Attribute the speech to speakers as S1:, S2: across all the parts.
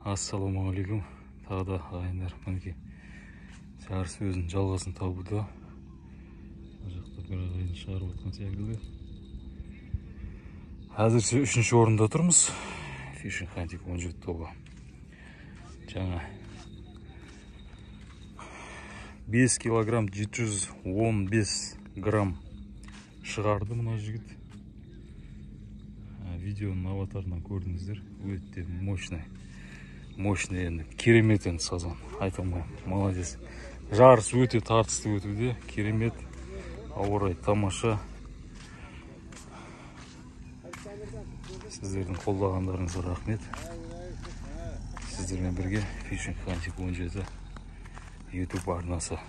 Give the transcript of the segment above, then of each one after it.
S1: Ассалаумағалейкум. Тағы да ағайындар, мінекей жарыс өзінің жалғасын табуда. Мына жақта бір ағайын шығарып отқан секілді. Әзірше 3-ші орында тұрмыз. Fishing Hunting 17 тобы. Жаңа 5 килограмм 715 грамм шығарды мына жігіт. Видеоның аватарынан көрдіңіздер. Өте мощный. Мощный енді, керемет енді сазан, айта алмаймын, молодец. Жарыс өте тартысты өтуде, керемет, ауа райы тамаша. Сіздердің қолдағандарыңызға рахмет. Сіздермен бірге Fishing Hunting 17 YouTube арнасы.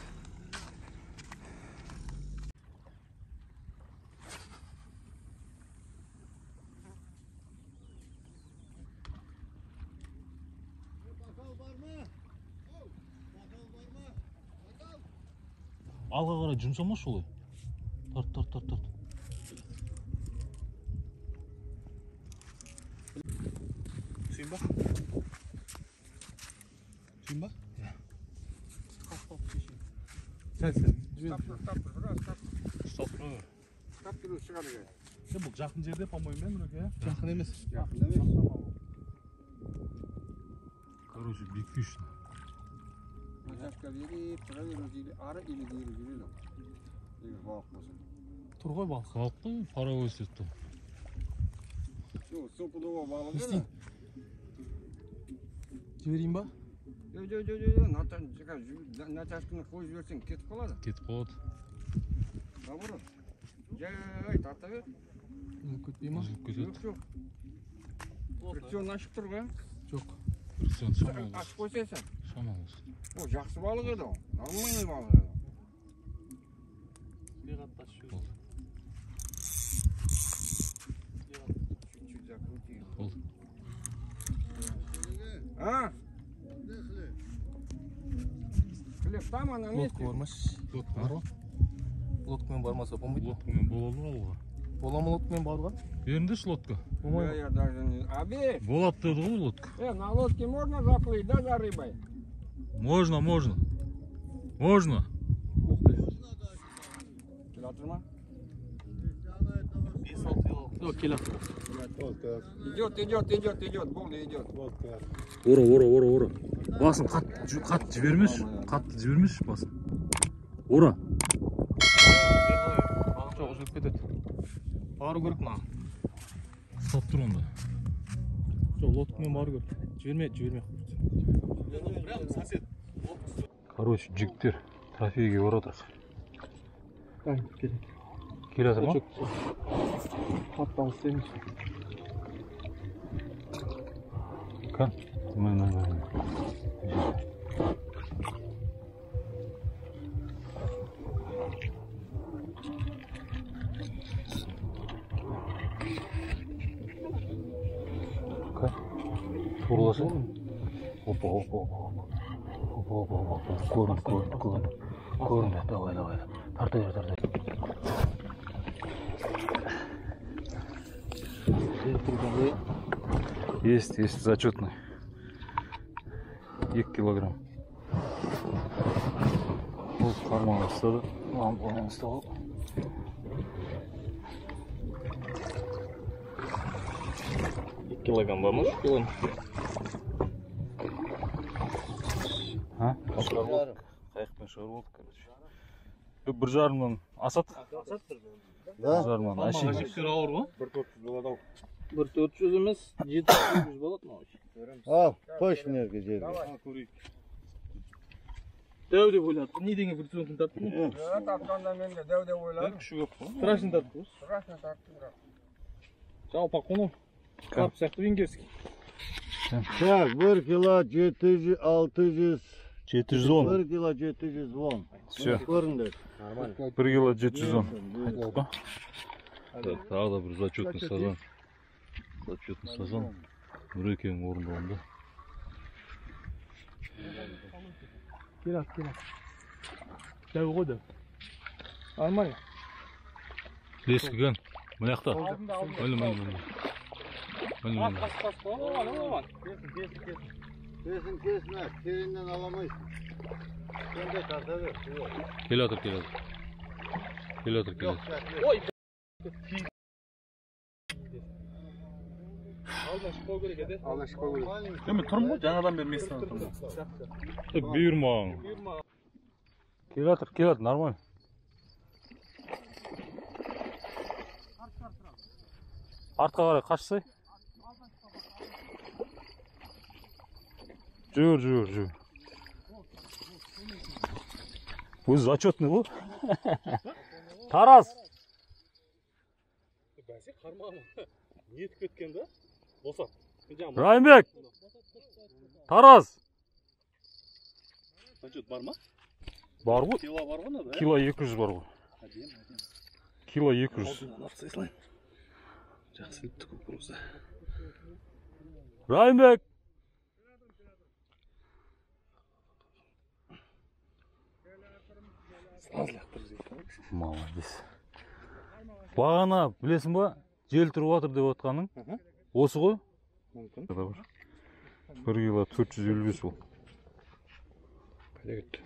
S1: Алға қарай жұмсамашы олай. Тарт, тарт, тарт, тарт.
S2: Сүйін ба? Сүйін ба?
S1: Иә.
S2: Сәл, сәл.
S1: Ұстап тұр, ұстап тұр.
S3: Ұстап тұр, шығады ғой.
S2: Сен бұл жақын жерде, по-моему, Нұреке, иә?
S4: Жақын емес.
S3: Жақын емес.
S1: Короче, big fish.
S3: Натяжка беріп, тұра беріңіз, или ары, или бері жүреді. Егер балық болса.
S4: Тұр ғой балық.
S1: Балық қой, паровоз деп тұр.
S3: Жоқ, стопудово балық
S4: Не істейін? Жіберейін ба?
S3: Жоқ, жоқ, жоқ, жоқ, натяжканы қойып жіберсең кетіп қалады.
S1: Кетіп қалады.
S3: Наоборот. Жай, тарта бер.
S4: Үзіліп кетпей ма?
S1: Үзіліп кетеді.
S3: Жоқ, жоқ. Фрикцион ашық тұр ғой?
S4: Жоқ.
S1: Фрикцион шамалы.
S3: Ашып қойсайсың.
S1: Шамалы.
S3: О, жақсы балық еді ол. Нормальный балық еді.
S1: Болды.
S3: Чуть-чуть закрути.
S1: Болды.
S3: А? Хлеб там, она на месте.
S4: Лодка бармас.
S1: Лодка бар ғой.
S4: Лодкамен бармаса болмайды.
S1: Лодкамен болады ғой алға.
S4: Бола ма лодкамен баруға?
S1: Беріңдерші лодка.
S4: Болмай ма?
S3: Я даже не... Аби!
S1: Болады деді ғой лодка.
S3: На лодке можно заплыть, да, за рыбой?
S1: Можно, можно. Можно.
S4: Ох, бля.
S3: Келатыр ма?
S4: Жоқ, келатыр.
S3: Идет, идет, идет, идет, болды, идет.
S1: Ора, ора, ора, ора. Басын қатты жібермеші, қатты жібермеші басын. Ора.
S4: Жоқ, үзіліп кетеді. Бару керек маған.
S1: Ұстап тұр онда.
S4: Жоқ, лодкамен бару керек. Жіберме, жіберме.
S1: Короче, жігіттер трофейге барып жатыр.
S4: Ай, келеді.
S1: Келе жатыр ма?
S4: Қатты алыс емес.
S1: Кән? Міне, міне, міне. Кән? Тураласа? Опа, опа, опа, опа. Опа, опа, опа. Көрінді, көрінді, көрінді. Көрінді, давай, давай. Тарта бер, тарта бер. Есть, есть, зачетный. 2 килограмм. Бұл қармақ ұстады. Лампаны ұстап.
S4: 2 килограмм бар ма? 3 килограмм.
S1: А? Қайықпен шығарып алдық, короче. 1,5-дан асады.
S5: Да?
S1: 1,5-дан әшейін.
S4: Әжептәуір ауыр ғой.
S3: 1,400 болады ау.
S4: 1,400 емес, 700 болады мынау.
S5: Ал, қойшы мына жерге жерге.
S4: Дәу деп ойладық. Не деген фрикционын тарттың?
S3: Иә, тартқанда мен де дәу деп ойладым.
S4: Күші көп қой. Страшно тартты ғой.
S3: Страшно тартты бірақ.
S4: Жалпақ қой. Карп сияқты венгерский.
S5: Так, 1 кило 700, 600.
S1: 710.
S5: 1 кило 710.
S1: Все.
S5: Көріңдер.
S1: 1 кило 710. Айттық па? Так, тағы да бір зачетный сазан. Зачетный сазан. Нұрекеңнің орындауында.
S4: Келат, келат. Дәу ғой дәу. Нормально.
S1: Леска көн. Мына жақта. Міне, міне, міне. Міне, міне.
S4: Бас, бас, бас. Оған, оған. Кесін, кесін, кесін.
S5: Кесін кесме, тереңнен аламайсың. Сен де тарта бер.
S1: Келе жатыр, келе жатыр. Келе жатыр, келе жатыр.
S4: Ой, алдына шықпау керек еді.
S3: Алдына шықпау керек.
S2: Мен тұрмын ғой, жаңадан бері мен тұрмын.
S1: Бұйырмаған. Келе жатыр, келе жатыр, нормально. Артқа қарай қашсай. Жүр, жүр, жүр. Өзі зачетный ғой. Тараз.
S4: Бәсе қармағым нетіп кеткен да? Босат.
S1: Райымбек. Тараз.
S2: Зачет бар ма?
S1: Бар ғой.
S2: Кило бар ғой мынада?
S1: Кило 200 бар ғой.
S2: Әдемі, әдемі.
S1: Кило 200.
S2: Алдынан алып тастай салайын. Жақсы іліпті кукуруза.
S1: Райымбек. Молодец. Бағана білесің ба, жел тұрып жатыр деп отқаның осы ғой?
S2: Мүмкін.
S1: 1 кило 455 ол.
S3: Қайда кетті?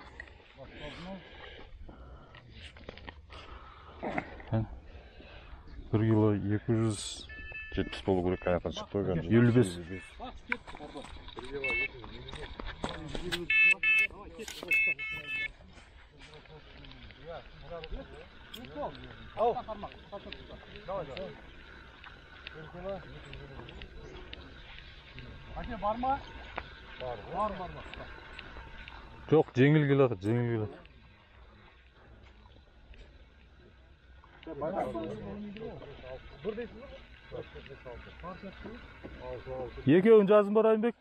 S1: 1 кило 270
S6: болу керек, аяқтан шықты ғой.
S1: 55.
S2: Әке бар ма? Бар, бар, бар.
S1: Жоқ, жеңіл келе жатыр, жеңіл келе жатыр. Екеуін жазын бар, Райымбек?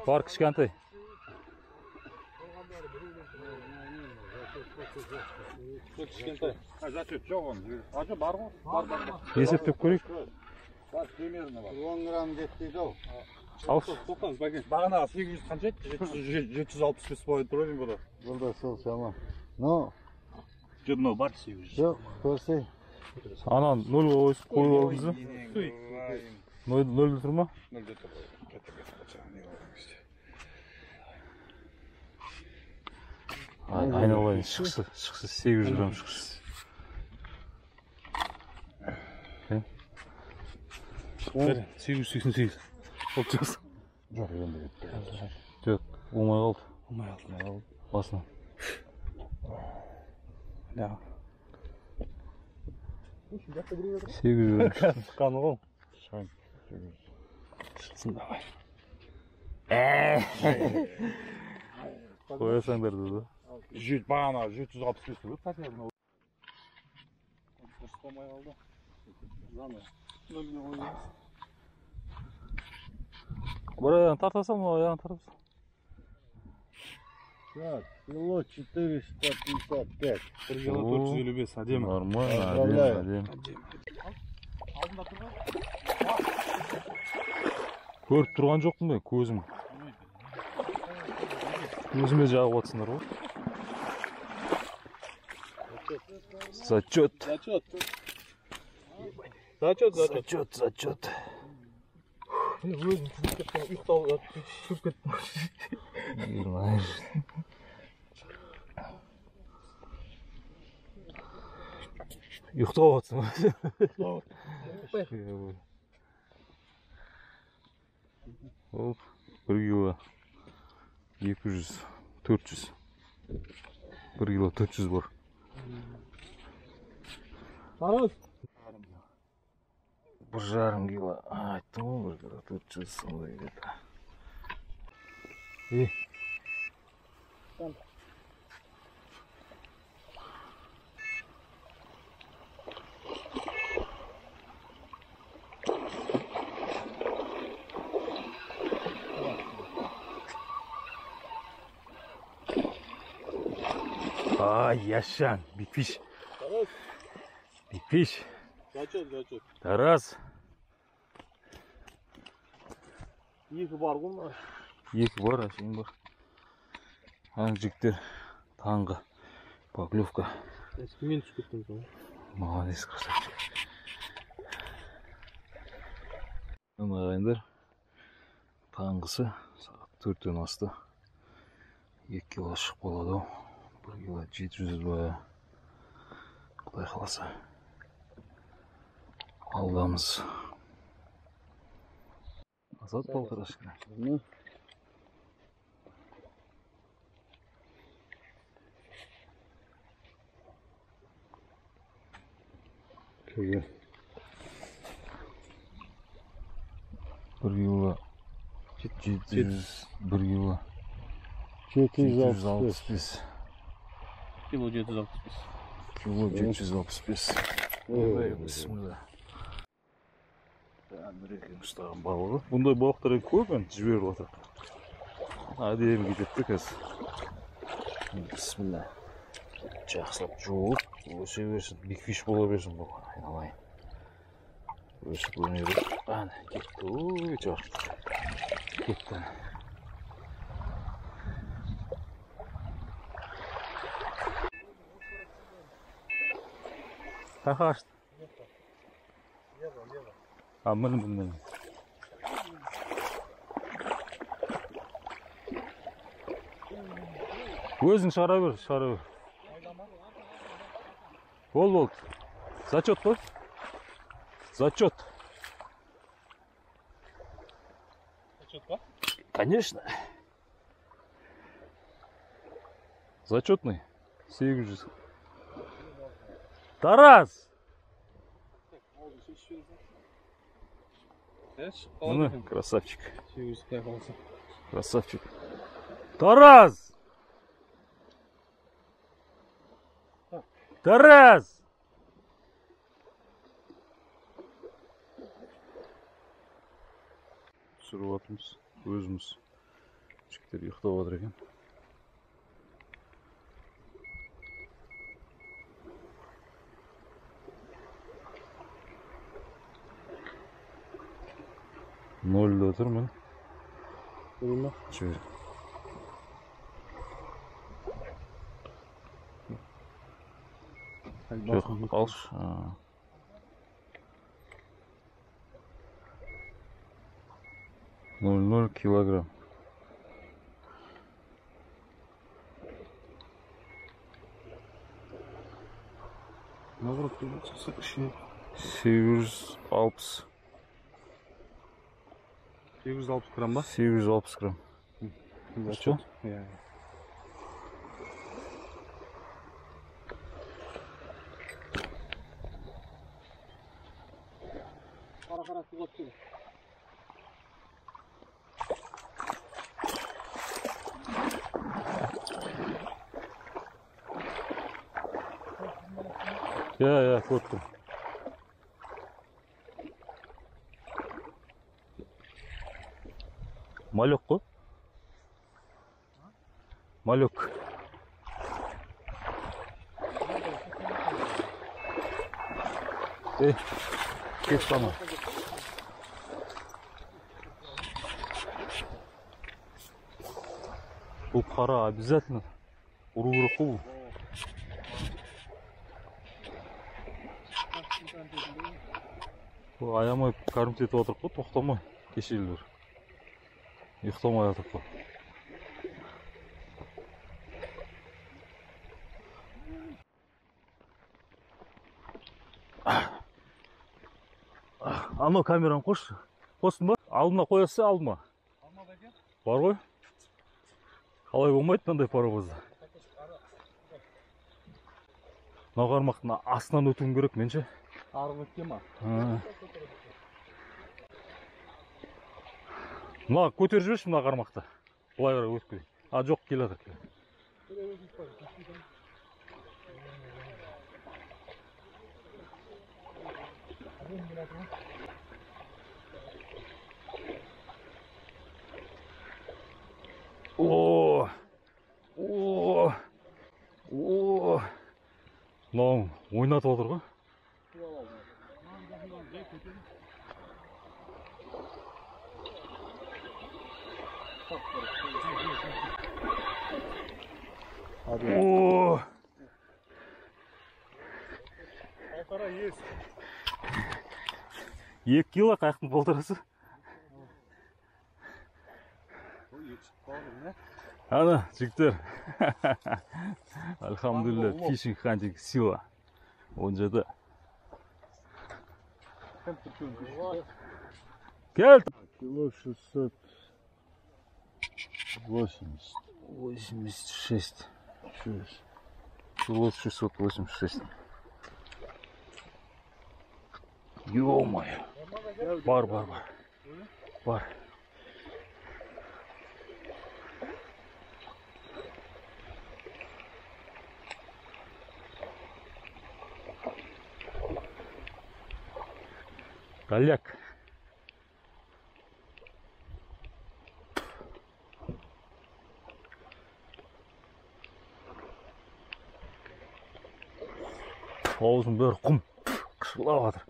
S1: Бар, кішкентай.
S2: Кішкентай.
S3: Зачет жоқ оның. Ажы бар ғой? Бар, бар.
S1: Есептеп көрейік.
S3: Бар, примерно бар.
S5: 10 грамм жетпейді ау.
S1: Алшы.
S2: Тоқтаңыз, бәке. Бағанағы 800 қанша еді? 765 болып тұр ғой бұда.
S5: Бұл да сол шама. Ну,
S2: Жоқ, мынау бар 800.
S5: жоқ, көрсей.
S1: Анан нөлге қойып алдыңыз ба? Нөлде тұр ма?
S3: Нөлде тұр. Кетті, кетті.
S1: Айналайын, шықшы, шықшы, 800 грамм шықшы.
S2: Бәрі, 888. Болып тұрсын.
S6: Жоқ, енді кетті.
S1: Жоқ, болмай қалды.
S2: Болмай қалды.
S1: Басынан.
S2: Да.
S1: 800 грамм.
S2: Шыққаны ғой.
S6: Шыққан.
S2: Шықсын давай.
S1: Қоясаңдар деді.
S6: Бағана 765 тұр.
S2: Дұрыс болмай қалды. Заны. Нөлге қойыңыз.
S1: Бір аяғын тарта сал, мына аяғын тарта сал.
S5: Так, кило 455.
S2: 1 кило 455, әдемі.
S1: Нормально, әдемі, әдемі. Көріп тұрған жоқпын мен, көзім. Көзіме жағып отырсыңдар ғой. Зачет.
S2: Зачет. Зачет, зачет.
S1: Зачет, зачет.
S4: Мен өзім түсіп кеттім, ұйықтап түсіп кеттім.
S1: Ұйықтап отырсың ба? Оп, 1 кило 200, 400. 1 кило 400 бар.
S4: Тараз.
S1: 1,5 кило. Айттым ғой, 1 кило 400 сондай где-то. Ай, Яшан, big fish. Big fish.
S2: Зачет, зачет.
S1: Тараз.
S2: Екі бар ғой мына.
S1: Екі бар, әшейін бар. Аң жігіттер, таңғы поклевка.
S4: Мен түсіп кеттім сол.
S1: Молодец, красавчик. Ағайындар, таңғысы сағат 4-тен асты. 2 кило шығып қалады ау. 1 кило 700 ба. Құдай қаласа. Алдамыз. Азат полторашка.
S2: Кіло.
S1: 1 кило 700, 1 кило 765.
S4: Кило 765.
S1: Кило 765. Ой, бісміллә. Нұрекең ұстаған балығы. Бұндай балықтар енді көп енді жіберіп жатыр. Әдемі кетеді қазір. Бісміллә. Жақсылап жуып, өсе берсін, бигфиш бола берсін бұл. Айналайын. Өсіп өне берсін. Әне, кетті. Ой, жақсы. Кетті. Қайда ашты? А, міне, міне. Өзің шығара бер, шығара бер. Болды, болды. Зачет қой. Зачет.
S4: Зачет па?
S1: Конечно. Зачетный. 800. Тарас! Ну, красавчик. Красавчик. Тарас! Тарас! Түсіріп жатырмыз өзіміз. Жігіттер ұйықтап жатыр екен. Нольда тұр міне. Жібер. Жоқ, алшы. Ноль ноль килограмм. 860.
S2: 860 грамм ба?
S1: 860 грамм. Зачет?
S2: Иә.
S4: Қара-қара суға түседі.
S1: Иә, иә, көріп тұрмын. Малек қой. Малек. Ей, кет ана. Бұл қара обязательно ұру керек қой бұл. Бұл аямай кормить етіп жатыр қой, тоқтамай кешелі бері. Ұйықтамай жатыр қой. Анау камераны қосшы. Қостың ба? Алдына қоясыз, алдыма. Бар ғой. Қалай болмайды мынандай паровозда. Мынау қармақтың астынан өтуім керек менше.
S2: Арғы өткен ма?
S1: Мына көтеріп жіберші мына қармақты. Былай қарай өтіп кетейін. А, жоқ, келе жатыр. О! О! О! Мынау ойнатып отыр ғой. О!
S2: Полтора есть.
S1: 2 кило қаяқтың полторасы. Ана, жігіттер. Альхамдулилля, фишинг хантинг сила. 17. Кел.
S5: Кило 680.
S1: 86. Кило 686. Ё-моё. Бар, бар, бар. Бар. Голяк. Аузым бәрі құм қышқылап жатыр.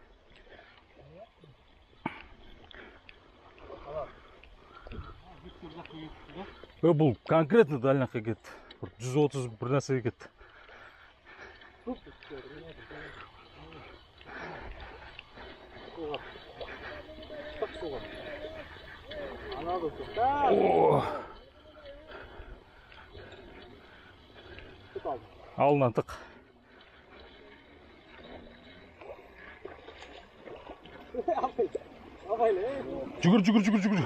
S1: Бұл конкретно дальняққа кетті. Бір 130 бір нәрсеге кетті. Алдынан тық. Жүгір, жүгір, жүгір, жүгір.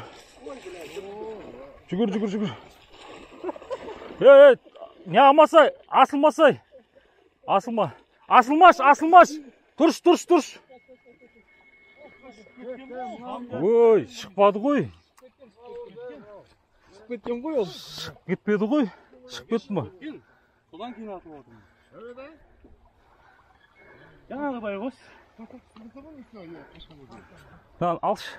S1: Жүгір, жүгір, жүгір. Ей, не алмасай, асылмасай. Асылма. Асылмаш, асылмаш. Тұрш, тұрш, тұрш. Ой, шықпады ғой.
S4: Шығып кеткен ғой ол.
S1: Шығып кетпеді ғой. Шығып кетті ма?
S2: Содан кейін атылып отырмын. Жаңағыдай ғой.
S1: Мынаны алшы.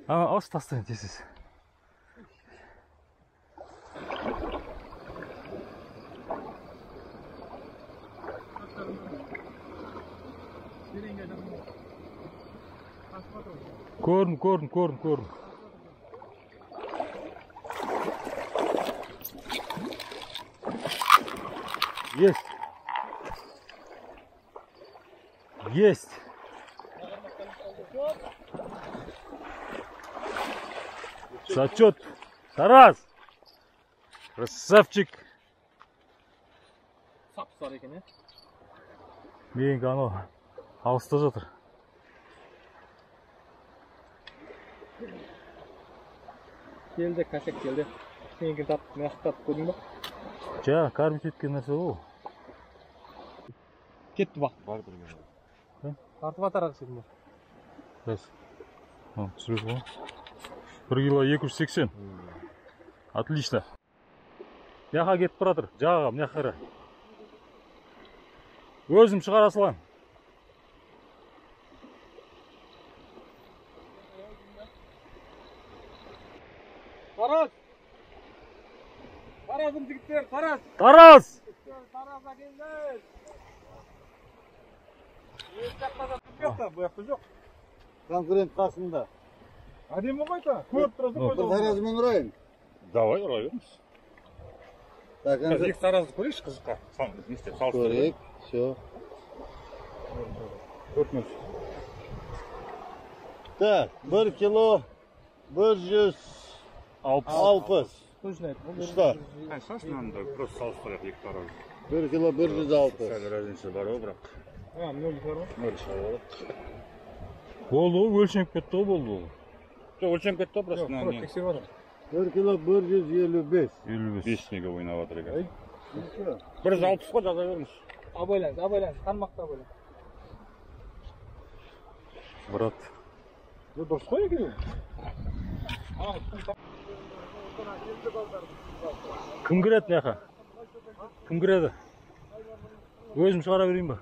S1: Мынаны алшы, тастайын тез-тез. Көрдім, көрдім, көрдім, көрдім. Есть. Есть. Зачет. Тараз. Красавчик.
S4: Сап-сары екен, е?
S1: Менікі анау алыста жатыр.
S4: Келді, косяк келді. Сенікін тартып, мен тартып көрдің ба?
S1: Жа, кормить еткен нәрсе ол.
S4: Кетті бақ. Тартып атар ақ сен.
S1: Бәс. Түсіреді ғой. 1 кило 280. Отлично. Мына кетіп бара жатыр. Жағаға, мына қара. Өзім шығара саламын.
S4: Тараз! Таразым жігіттер, Тараз!
S1: Тараз!
S4: Тараз әкеліңдер! Бұл жақта жоқ.
S5: Конкурент қасында.
S2: Әдемі ғой та. Көріп тұрасың ғой.
S5: Бір таразымен ұрайын.
S6: Давай ұра беріңіз.
S2: Екі таразды көрейікші қызыққа. Не істеп, салыстырып.
S5: Көрейік, все.
S2: 4-0.
S5: Так, 1 кило 160. Ұста.
S6: Қаншасы мынаны просто салыстырайық екі таразды.
S5: 1 кило 160.
S6: Сәл разница бар ғой бірақ.
S4: Нөл бар ғой.
S6: Нөл шығарып алады.
S1: Болды ғой, өлшеніп кетті ғой, болды ол.
S6: Жоқ, өлшеніп кетті ғой, просто мына не.
S4: Тексеріп жатыр.
S5: 1 кило 155.
S1: 55.
S6: 5 неге ойнап жатыр екен. 160 қой, жаза беріңіз.
S4: Абайлаңыз, абайлаңыз, қармақты абайлаңыз.
S1: Брат.
S2: Дұрыс қой екеуі.
S1: Кім кіреді мына жаққа? Кім кіреді? Өзім шығара берейін ба?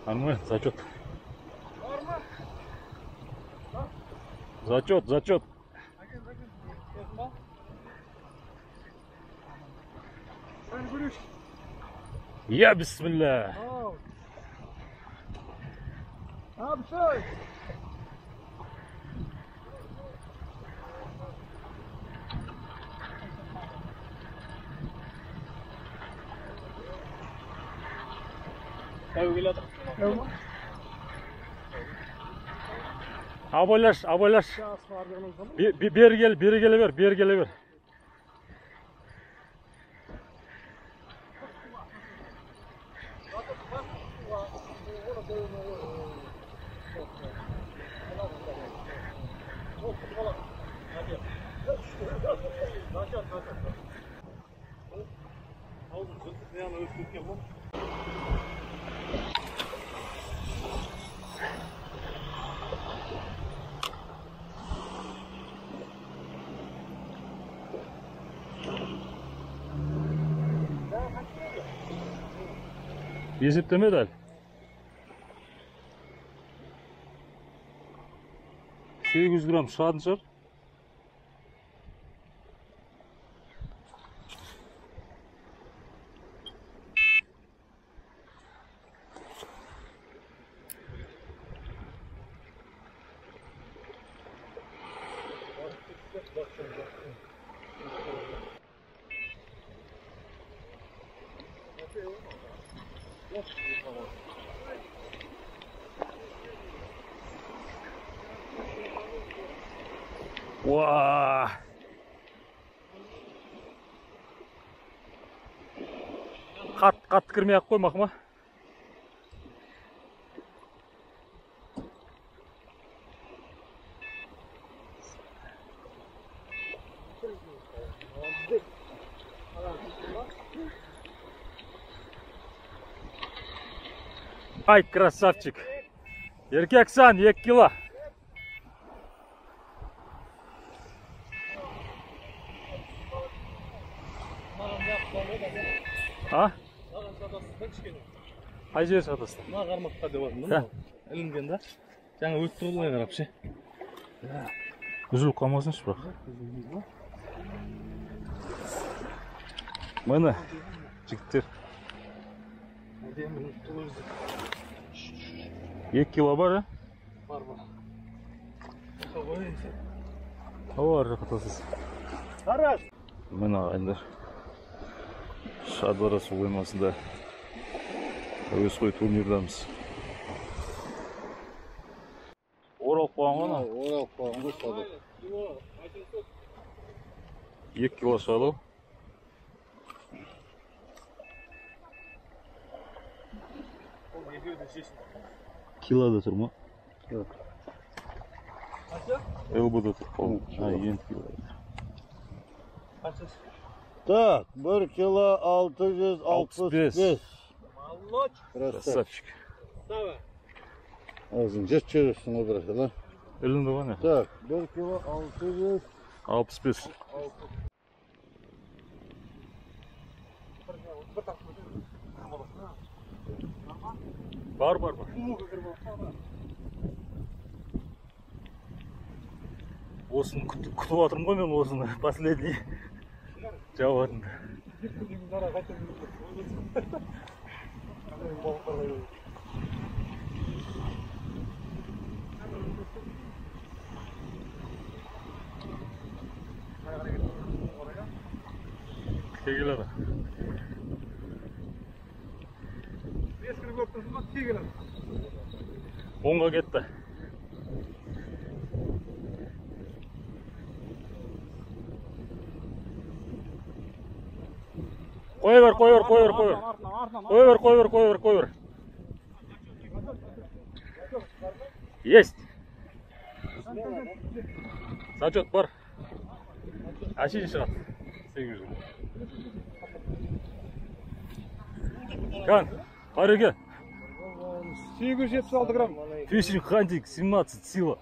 S1: Нормально, зачет. Зачет, зачет. Я бисмилля.
S4: Тәу келе жатыр.
S1: Абайлаш, абайлаш. Бері кел, бері келе бер, бері келе бер. Есептемеді әлі. 800 грамм шығатын шығар. Уа! Қатты кірмей ақ қой, мақма. Ай, красавчик! Еркексан, 2 кило. А? Қай жер шатасты?
S4: Мына қармаққа деп жатырмын да. Ілінген да. Жаңа өтті ғой былай қарап ше.
S1: Үзіліп қалмасыншы бірақ. Міне, жігіттер. 2 кило бар, а?
S4: Бар, бар.
S1: Ауа, ар жаққа тасыз. Міне ағайындар. Шардара су қоймасында әуесқой турнирдамыз. Оралып қойған ғой анау?
S5: Оралып қойған ғой садық.
S1: 2 кило шығады ау. Килода тұр ма?
S5: Жоқ.
S1: ЛБ-да тұр қалды. Енді кило.
S4: Қаншасы?
S5: Так, 1 кило 665.
S1: Красавчик.
S5: Өзің жет жүресің ғой бірақ, да?
S1: Ілінді ғой не?
S5: Так, 1 кило 665.
S1: Бар, бар, бар. Осыны күтіп жатырмын ғой мен, осыны последний. Жауатын. Келеді. Оңға кетті. Қоя бер, қоя бер, қоя бер, қоя бер. Қоя бер, қоя бер, қоя бер, қоя бер. Есть. Зачет бар. Әшейін шығады. 800. Кан, қареке.
S2: 876 грамм.
S1: Фишинг хантинг 17 сила.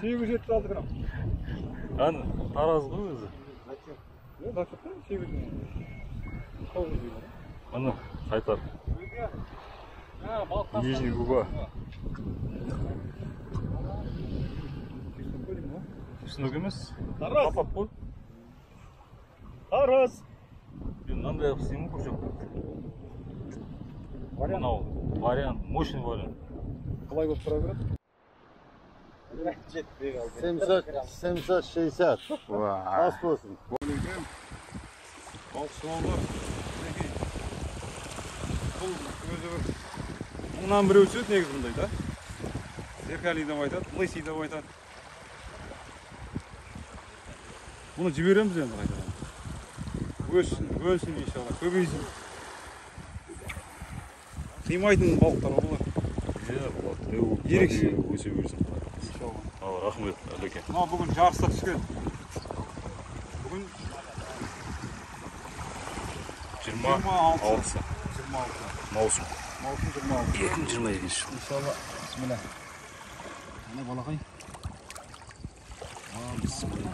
S2: 876 грамм.
S1: Аны Тараз ғой өзі.
S2: Зачет 800.
S1: Міне қайтар. Нижний губа. Түсінік емес. Папап қой. Тараз. Мен мынандай қылып істеймін ғой, жоқ. Мынау вариант, мощный вариант.
S2: Қалай болып тұра береді?
S5: 760. Ас болсын.
S2: Балықшылар. Мінекей. Бұл өзі бір Мыңнан біреу түседі негізі бұндай да. Зеркальный деп айтады, лысый деп айтады. Бұны жібереміз енді қайтадан. Өссін, өлсін иншалла, көбейсін. Қимайтын балықтар ғой бұлар.
S1: Иә, бұлар
S2: Ерекше.
S1: Өсе берсін.
S2: Иншалла.
S1: Ал, рахмет, Әлеке.
S2: Мынау бүгін жарыста түскен. Бүгін
S1: 26
S2: 26.
S1: Маусым.
S2: Маусым 26.
S1: 2022 жыл.
S2: Иншалла, бисмилля. Мына балақай.
S1: Бисмилля.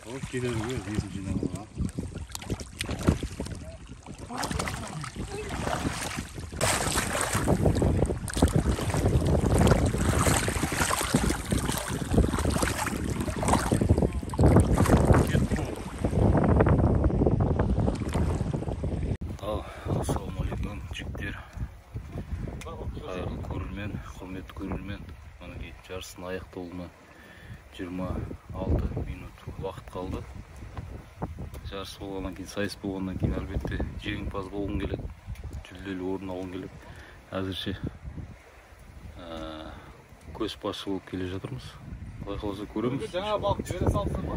S1: Ол келеді ғой, есін жинап алған. Ал, ассалаумағалейкум, жігіттер. Қайырлы көрермен, құрметті көрермен. Мінекей жарыстың аяқталуына 26 минут уақыт қалды. Жарыс болғаннан кейін, сайыс болғаннан кейін әлбетте жеңімпаз болғым келеді, жүлделі орын алғым келеді. Әзірше көшбасшы болып келе жатырмыз. Құдай қаласа көреміз.
S4: Жаңа балық жібере салсын ба?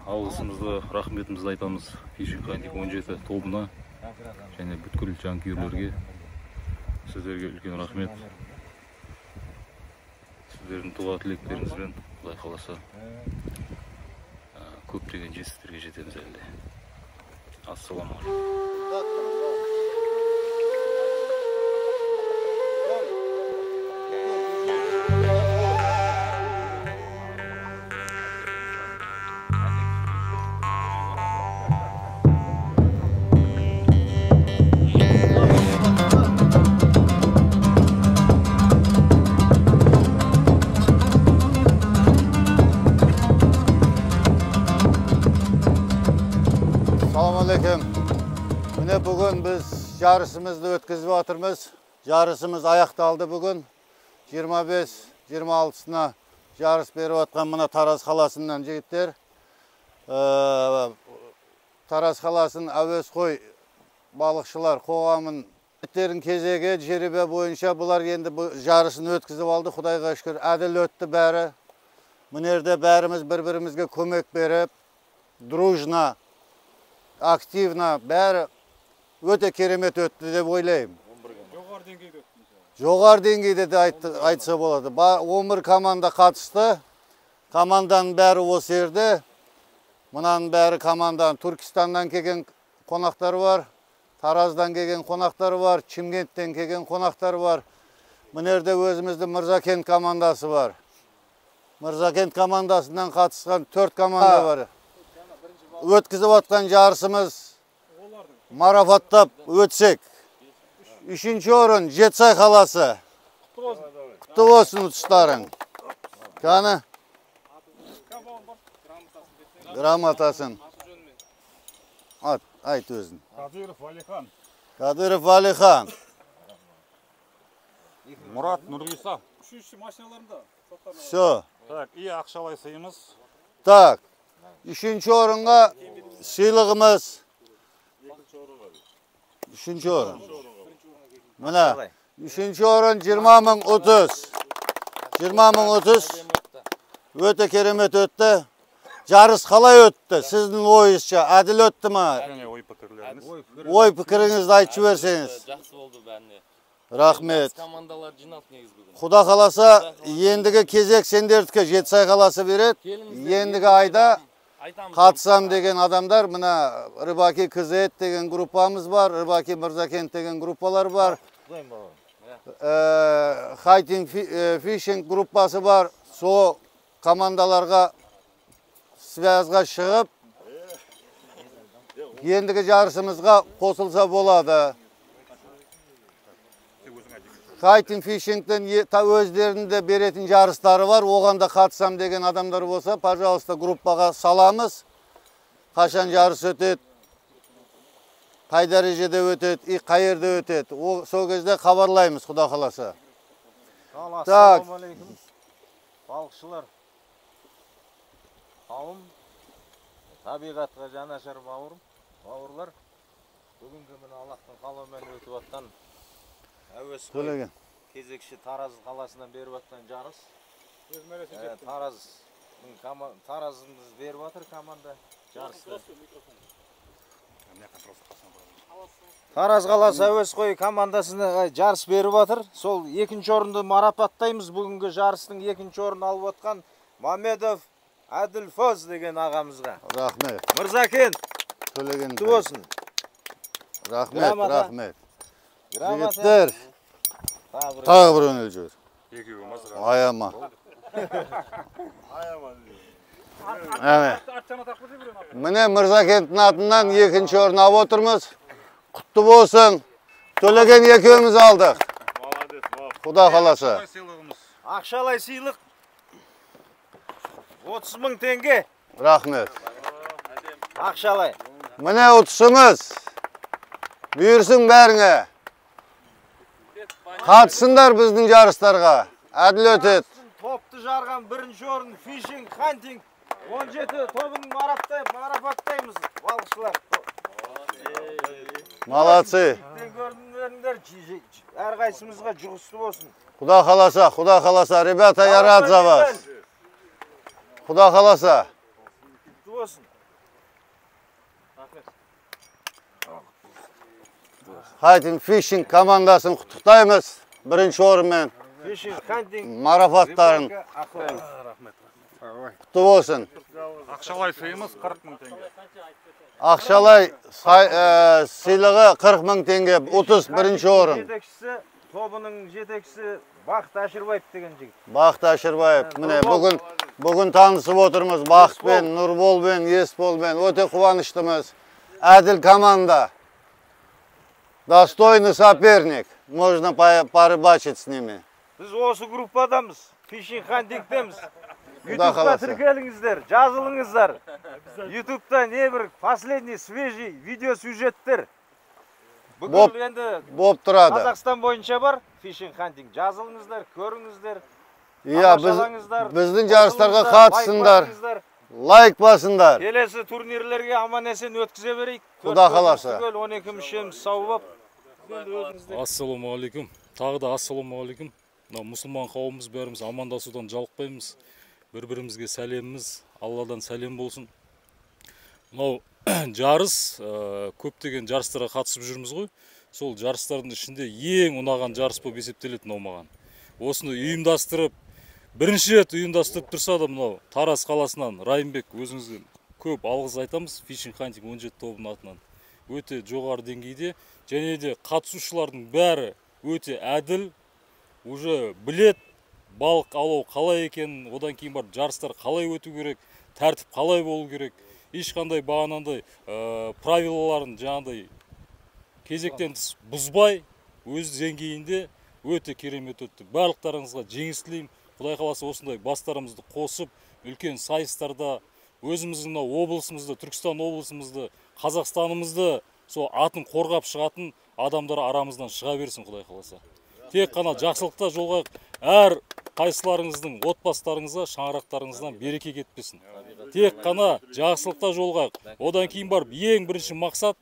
S1: Алғысымызды, рахметімізді айтамыз Fishing Hunting 17 тобына және бүткіл жанкүйерлерге. Сіздерге үлкен рахмет. Сіздердің дұға тілектеріңізбен Құдай қаласа көптеген жетістіктерге жетеміз әлі де. Ассалаумағалейкум.
S5: Міне бүгін біз жарысымызды өткізіп жатырмыз. Жарысымыз аяқталды бүгін. 25-26-сына жарыс беріп жатқан мына Тараз қаласынан жігіттер. Тараз қаласының әуесқой балықшылар қоғамының жігіттердің кезегі жеребе бойынша бұлар енді бұл жарысын өткізіп алды. Құдайға шүкір, әділ өтті бәрі. Мына жерде бәріміз бір-бірімізге көмек беріп, дружно, активно бәрі өте керемет өтті деп ойлаймын.
S2: Жоғары деңгейде өтті.
S5: Жоғары деңгейде де айтса болады. 11 команда қатысты. Команданың бәрі осы жерде. Мынаның бәрі команданың. Түркістаннан келген қонақтар бар, Тараздан келген қонақтар бар, Шымкенттен келген қонақтар бар. Мына жерде өзіміздің Мырзакент командасы бар. Мырзакент командасынан қатысқан 4 команда бар. Өткізіп атқан жарысымыз марафаттап өтсек. 3-ші орын Жетісай қаласы. Құтты болсын ұтыстарың. Қаны? Грамотасын. Айт өзін.
S2: Кадыров Валихан.
S5: Кадыров Валихан.
S2: Мұрат Нұрғиса. 3-ші машиналарында.
S5: Все.
S2: Так, и ақшалай сыйымыз.
S5: Так. 3-ші орынға сыйлығымыз. 3-ші орын. Мына 3-ші орын 20 030. 20 030. Өте керемет өтті. Жарыс қалай өтті? Сіздің ойыңызша әділ өтті ме?
S2: Ой пікірлеріңіз.
S5: Ой пікіріңізді айтып жіберсеңіз.
S7: Жақсы болды бәріне.
S5: Рахмет.
S7: Командалар жиналды негізі бүгін.
S5: Құда қаласа, ендігі кезек сендердікі Жетісай қаласы береді. Ендігі айда қатысам деген адамдар, мына Рыбаки КЗ деген группамыз бар, Рыбаки Мырзакент деген группалар бар. Хайтинг фишинг группасы бар. Сол командаларға связға шығып, ендігі жарысымызға қосылса болады. Хайтинг фишингтен өздерінде беретін жарыстары бар, оған да қатысам деген адамдар болса, пожалуйста, группаға саламыз. Қашан жарыс өтеді, қай дәрежеде өтеді, и қай жерде өтеді. Сол кезде хабарлаймыз, Құда қаласа. Так.
S8: Ассалаумағалейкум. Балықшылар. Қауым,
S7: Табиғатқа жанашыр бауырлар. Бүгінгі міне Аллахтың қалауымен өтіп атқан әуесқой кезекші Тараз қаласынан беріп атқан жарыс. Таразымыз беріп атыр команда жарысты. Тараз қаласы әуесқой командасына жарыс беріп атыр. Сол екінші орынды марапаттаймыз. Бүгінгі жарыстың екінші орнын алып атқан Мамедов Әділфоз деген ағамызға.
S5: Рахмет.
S7: Мырзакен.
S5: Төлеген.
S7: Құтты болсын.
S5: Рахмет, рахмет. Жігіттер. Тағы бір өнел жүр. Аяма. Аяма. Міне Мырзакенттің атынан екінші орын алып отырмыз. Құтты болсын. Төлеген екеуміз алдық. Құда қаласа.
S7: Ақшалай сыйлық 30 мың теңге.
S5: Рахмет.
S7: Ақшалай.
S5: Міне ұтысымыз. Бұйырсын бәріңе. Қатысыңдар біздің жарыстарға. Әділ өтеді.
S7: Топты жарған бірінші орын фишинг хантинг 17 тобын марапаттаймыз балықшылар.
S5: Молодцы.
S7: Әрқайсымызға жұғысты болсын.
S5: Құда қаласа, құда қаласа. Ребята, я рад за вас. Құда қаласа.
S7: Құтты болсын.
S5: Хантинг фишинг командасын құттықтаймыз. Бірінші орынмен. Марапаттарын. Құтты болсын.
S2: Ақшалай сыйымыз 40 мың теңге.
S5: Ақшалай сыйлығы 40 мың теңге. 31 орын.
S7: Жетекшісі, тобының жетекшісі Бақыт Әшірбаев деген жігіт.
S5: Бақыт Әшірбаев. Міне бүгін танысып отырмыз Бақытпен, Нұрболмен, Есболмен. Өте қуаныштымыз. Әділ команда. Достойный соперник. Можно порыбачить с ними.
S7: Біз осы группадамыз. Фишинг хантингтеміз. Ютубта тіркеліңіздер, жазылыңыздар. Ютубта небір последний свежий видеосюжеттер. Бүкіл енді
S5: боп тұрады.
S7: Қазақстан бойынша бар фишинг хантинг. Жазылыңыздар, көріңіздер.
S5: Иә, біздің жарыстарға қатысыңдар. Лайк басыңдар.
S7: Келесі турнирлерге аман есен өткізе берейік.
S5: Құда қаласа.
S7: Түгел 12 мүшеміз сау боп.
S1: Ассалаумағалейкум. Тағы да ассалаумағалейкум. Мына мұсылман қауымымыз бәріміз амандасудан жалықпаймыз. Бір-бірімізге сәлеміміз, Алладан сәлем болсын. Мынау жарыс, көптеген жарыстарға қатысып жүрміз ғой. Сол жарыстардың ішінде ең ұнаған жарыс болып есептеледі мынау маған. Осыны ұйымдастырып, бірінші рет ұйымдастырып тұрса да мынау Тараз қаласынан Райымбек өзіңізге көп алғыс айтамыз. Фишинг хантинг 17 тобының атынан. Өте жоғары деңгейде және де қатысушылардың бәрі өте әділ, уже білет балық аулау қалай екенін, одан кейін барып жарыстар қалай өту керек, тәртіп қалай болу керек, ешқандай бағанағыдай правилаларын жаңағыдай кезектен тыс бұзбай өз деңгейінде өте керемет өтті. Барлықтарыңызға жеңіс тілеймін. Құдай қаласа осындай бастарымызды қосып, үлкен сайыстарда өзіміздің мынау облысымызды, Түркістан облысымызды, Қазақстанымызды сол атын қорғап шығатын адамдар арамыздан шыға берсін Құдай қаласа. Тек қана жақсылықта жолығайық. Әр қайсыларыңыздың отбасыларыңызға, шаңырақтарыңыздан береке кетпесін. Тек қана жақсылықта жолығайық. Одан кейін барып ең бірінші мақсат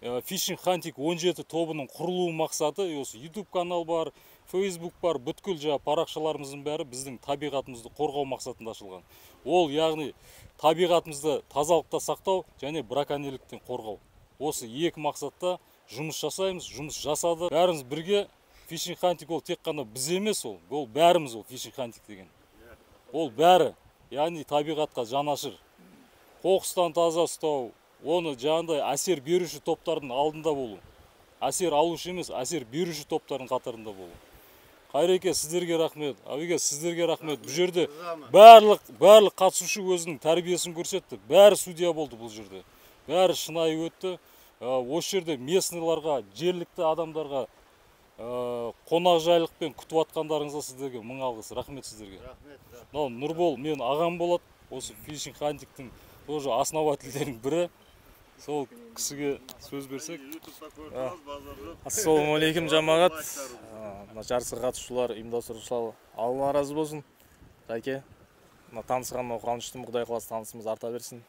S1: Фишинг Хантинг 17 тобының құрылу мақсаты, осы YouTube канал бар, Facebook бар, бүткіл жаңа парақшаларымыздың бәрі біздің табиғатымызды қорғау мақсатында ашылған. Ол яғни табиғатымызды тазалықта сақтау және браконьерліктен қорғау. Осы екі мақсатта жұмыс жасаймыз, жұмыс жасады. Бәріміз бірге Фишинг Хантинг ол тек қана біз емес ол бәріміз ол Фишинг Хантинг деген. Ол бәрі, яғни табиғатқа жанашыр, қоқыстан таза ұстау, оны жаңағыдай әсер беруші топтардың алдында болу. Әсер алушы емес, әсер беруші топтардың қатарында болу. Қайреке, сіздерге рахмет, Абеке, сіздерге рахмет. Бұл жерде барлық қатысушы өзінің тәрбиесін көрсетті. Бәрі судья болды бұл жерде. Бәрі шынайы өтті. Осы жерде местныйларға, жергілікті адамдарға қонақжайлықпен күтіп атқандарыңызға сіздерге мың алғыс, рахмет сіздерге. Мынау Нұрбол мен ағам болады, осы Фишинг Хантингтің тоже основательдерінің бірі. Сол кісіге сөз берсек.
S8: Ассалаумағалейкум жамағат. Мына жарысқа қатысушылар, ұйымдастырушылар, Алла разы болсын. Жәке, мына танысқаныма қуаныштымын, Құдай қаласа танысымыз арта берсін.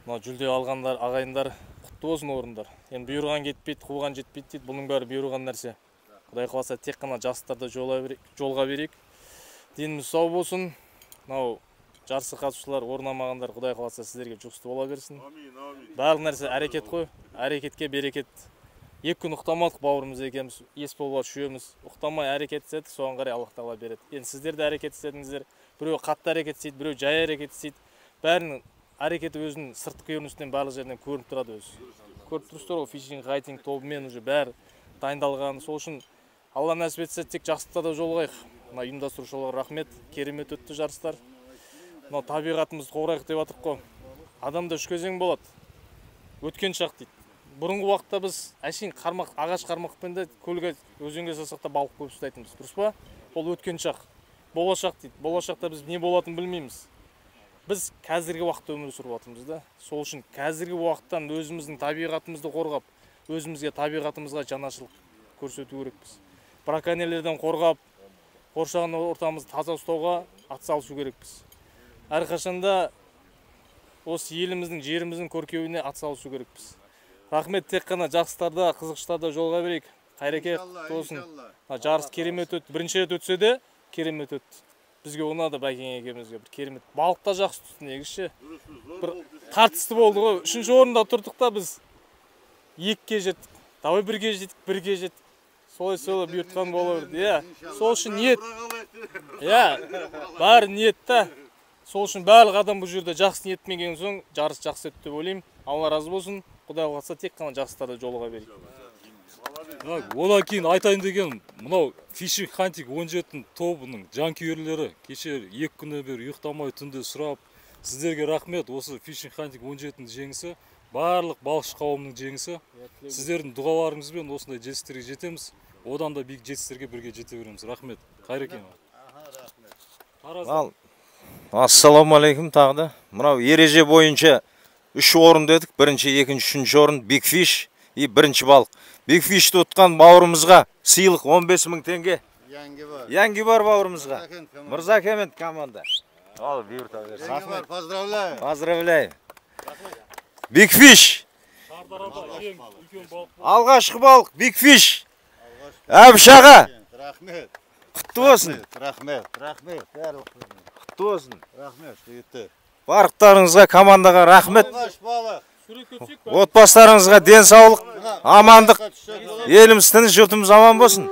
S8: Мына жүлде алғандар, ағайындар құтты болсын орындар. Енді бұйырған кетпейді, қуған жетпейді дейді. Бұның бәрі бұйырған нәрсе. Құдай қаласа тек қана жастарды жолға берейік. Деніміз сау болсын. Мынау жарысқа қатысушылар, орын алмағандар Құдай қаласа сіздерге жұғысты бола берсін. Барлық нәрсе әрекет қой. Әрекетке берекет. 2 күн ұйықтамадық бауырымыз екеуміз, Есболат үшеуміз ұйықтамай әрекет істедік, соған қарай Аллах тағала береді. Енді сіздер де әрекет істедіңіздер. Біреу қатты әрекет істейді, біреу жай әрекет істейді. Бәрінің әрекеті өзінің сыртқы көрінісінен барлық жерінен көрініп тұрады өзі. Көріп тұрсыздар ғой, фишинг, хайтинг тобымен уже бәрі дайындалған. Сол үшін Алла нәсіп етсе тек жақсылықта да жолығайық. Мына ұйымдастырушыларға рахмет, керемет өтті жарыстар. Мына табиғатымызды қорғайық деп жатырық қой. Адамда үш кезең болады. Өткен шақ дейді. Бұрынғы уақытта біз әшейін қармақ, ағаш қармақпен де көлге, өзенге салсақ та балық көп ұстайтынбыз. Дұрыс па? Ол өткен шақ. Болашақ дейді. Болашақта біз не болатынын білмейміз. Біз қазіргі уақытта өмір сүріп жатырмыз да. Сол үшін қазіргі уақыттан өзіміздің табиғатымызды қорғап, өзімізге табиғатымызға жанашырлық көрсету керекпіз. Браконьерлерден қорғап, қоршаған ортамызды таза ұстауға атсалысу керекпіз. Әрқашанда осы еліміздің, жеріміздің көркеуіне атсалысу керекпіз. Рахмет, тек қана жақсыларда, қызықшыларда жолға берейік. Қайреке болсын. Жарыс керемет өтті. Бірінші рет өтсе де керемет өтті. Бізге ұнады, Бәкең екеумізге бір керемет. Балық та жақсы түсті негізі. Бір тартысты болды ғой. 3-ші орында тұрдық та біз 2-ге жеттік. Давай 1-ге жеттік, 1-ге жеттік. Солай-солай бұйыртқан бола берді. Иә, сол үшін ниет. Иә, бәрі ниет та. Сол үшін барлық адам бұл жерде жақсы ниетпен келген соң жарыс жақсы өтті деп ойлаймын. Алла разы болсын. Құдай қаласа тек қана жақсыларда жолыға берейік.
S1: Одан кейін айтайын деген, мынау фишинг хантинг 17 тобының жанкүйерлері кеше 2 күннен бері ұйықтамай түнде сұрап, сіздерге рахмет. Осы фишинг хантинг 17-нің жеңісі барлық балықшы қауымының жеңісі. Сіздердің дұғаларыңызбен осындай жетістіктерге жетеміз. Одан да биік жетістіктерге бірге жете береміз. Рахмет. Қайреке.
S7: Ал, ассалаумағалейкум тағы да. Мынау ереже бойынша 3 орын дедік. Бірінші, екінші, үшінші орын Big Fish и бірінші балық. Big Fish'ті ұтқан бауырымызға сыйлық 15 000 теңге. Янги бар бауырымызға. Мырзакент команда. Ал, бұйырта берсін.
S5: Рахмет, поздравляю.
S7: Поздравляю. Big Fish. Алғашқы балық Big Fish. Әбіш аға.
S5: Рахмет.
S7: Құтты болсын.
S5: Рахмет, рахмет.
S7: Құтты болсын.
S5: Рахмет, жігіттер.
S7: Барлықтарыңызға, командаға рахмет. Отбасыларыңызға денсаулық, амандық. Еліміз тыныш, жұртымыз аман болсын.